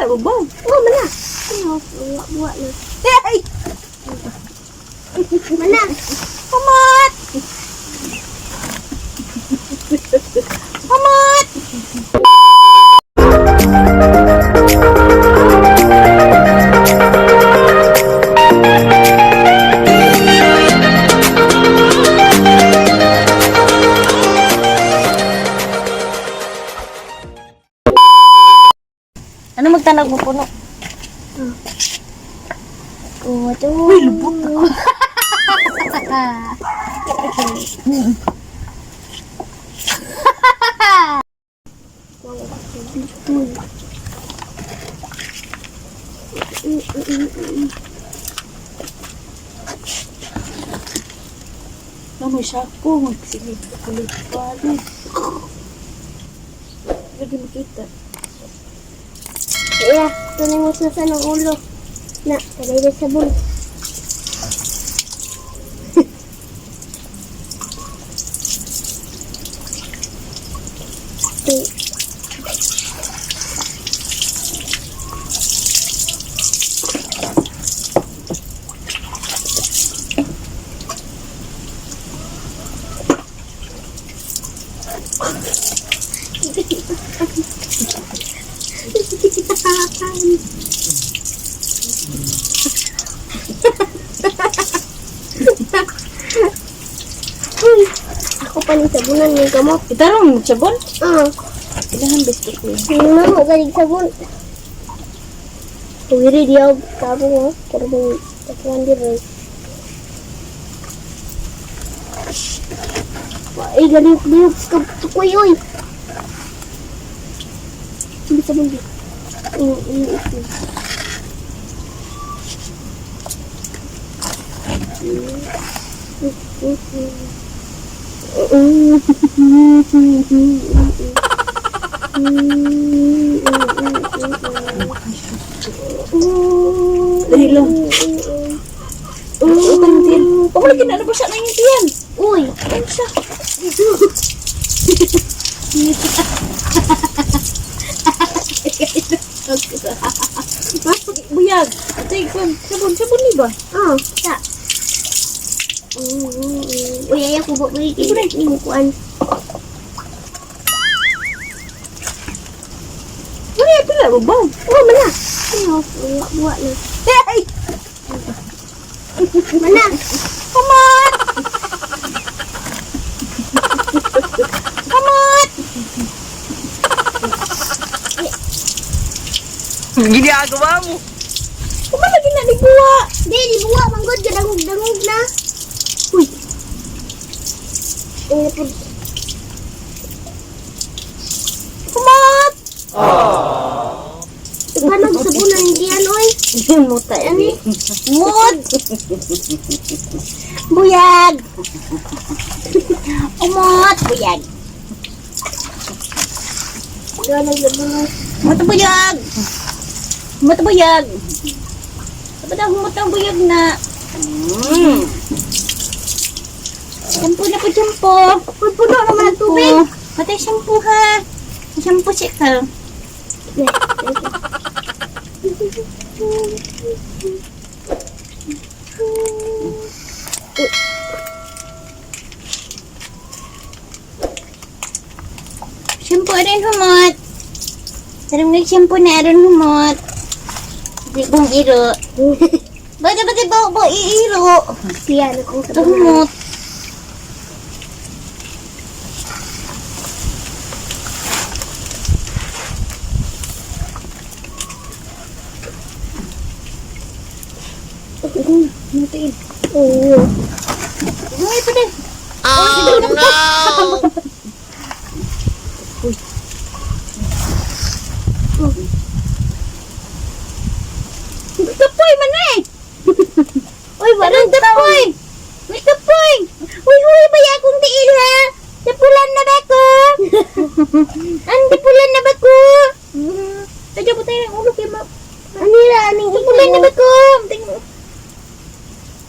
Pila ba ba? Oh, mana. Ano? Buwa-buwa na. Hey! Mana. Kumot! Kumot! Ano magtanag mo puno? Kuto. Uy, lubot ako. No, may sako. Magsigig. Kulit pa. Lagi makita. Iya, tunay mo sa ng ulo. Na, tagay na sabon. Uy, ako pa ni sabunan ng gamot. Itarong sabon? Ah, Ilahan besto ko yun. yung mo galing sabon. Tuwiri diyaw, tabo mo. Pero mo, tapuan di rin. Ay, galing liyok ka tukoy, oy. Hindi sabon di. Mm. Dali lang. Utang tiyan. Pamula kinano ba siya na yung tiyan? Uy, Ano siya? Buyag. Atay, kwan. Sabon, sabon ni ba? ah, ta. Uy, ayaw ko ba? Uy, hindi mo kuan. Wala, pila ba ba? Oh, mana? Ano? Buwa-buwa na. Hey! Mana? Kumot! Kumot! Ginagawa mo. Kumalagi na ni buwa. Di, di buwa. Manggod, gadangog-dangog na. Uy. Eh, Kumot! Paano sabunan hindi yan, oy? Muta Ani? Mud! Buyag! Umot! Buyag! Gawa ng sabunan. Mata buyag! Mata buyag! Dapat ang humot ang buyag na. Shampoo na po, shampoo. Uy, puno naman ang tubig. Matay shampoo ha. Shampoo siya ka. Shampoo rin humot. Sarang may shampoo na aron humot. Di bong iro. Bada bada bo bo iiro. Siya, na kong Ito sabunan. humot. Mutiin. Oo. Ay, pa din. Oh no! Kapoy man eh. Uy, Anong barang kapoy? May kapoy. Uy, huy, ba akong tiil ha? Napulan na ba ko? Ang napulan na ba ko? Tadya po tayo ng ulo kay ma. Anira, aning Napulan na ba ko? Tingnan.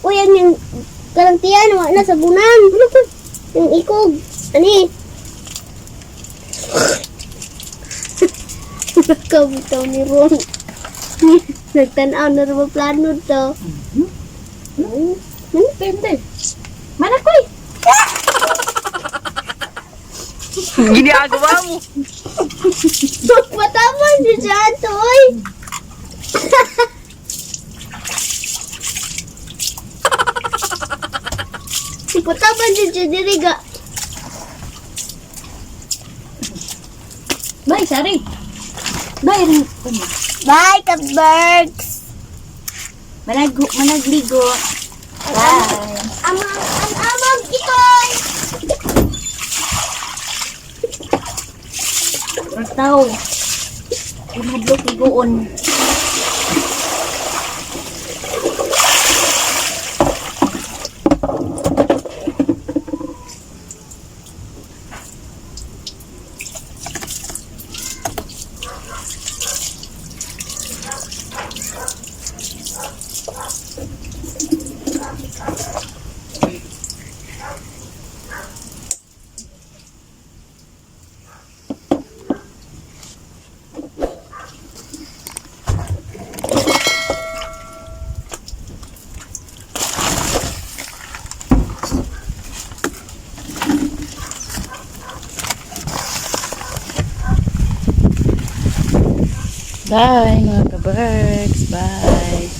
Uy, ano yung kalantian, wala na sabunan. Ano ba? Yung ikog. Ani? Nakabitaw ni Ron. Nagtanaw na rin plano to. Pende. Manakoy. Ginagawa mo! Magpatapon siya dyan, toy! Patapan siya dyan, diriga. Bye, sorry. Bye rin. Bye, Katbergs! Managligo. Bye. Amang, ang amang itoy! Tao. Imadlok igoon. Bye, mga kabarks. Bye.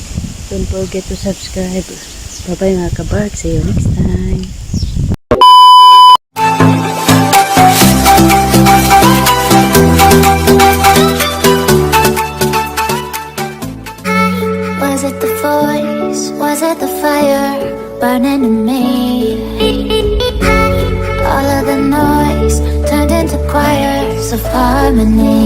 Don't forget to subscribe. Bye-bye, mga kabarks. See you next time. Was it the voice? Was it the fire burning in me? All of the noise turned into choirs of harmony.